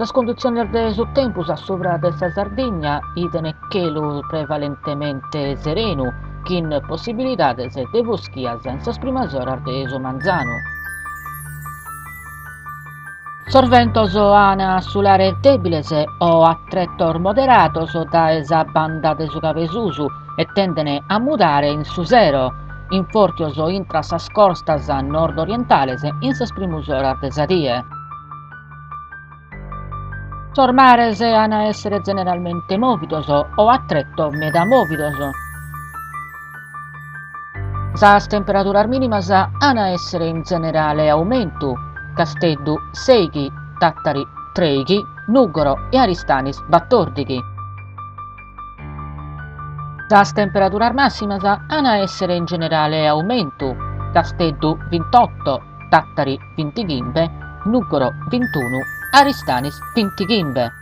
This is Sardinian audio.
Sas conditziones de su tempus a subra de sa Sardigna 'iden chelu prevalentemente serenu, chin possibilidades de fuschias in sas primas oras de su manzanu. Sos ventos an a sulare dèbiles o a tretos moderados dae sa banda de su cabesusu e tenden a mudare in su sero, infortios intra sas costas nord-orientales in sas primas oras de sa die. Sos mares an a èssere zeneralmente mòvidos o a tretos meda mòvidos. Sas temperaduras mìnimas an a èssere in zenerale a aumentu, Casteddu sèighi, Tàtari trèighi, Nùgoro e Aristanis batòrdighi. Sas temperaduras màssimas an a èssere in generale a aumentu, Casteddu vintotto, Tàtari bintighimbe, Nùgoro bintunu, Aristanis bintighimbe.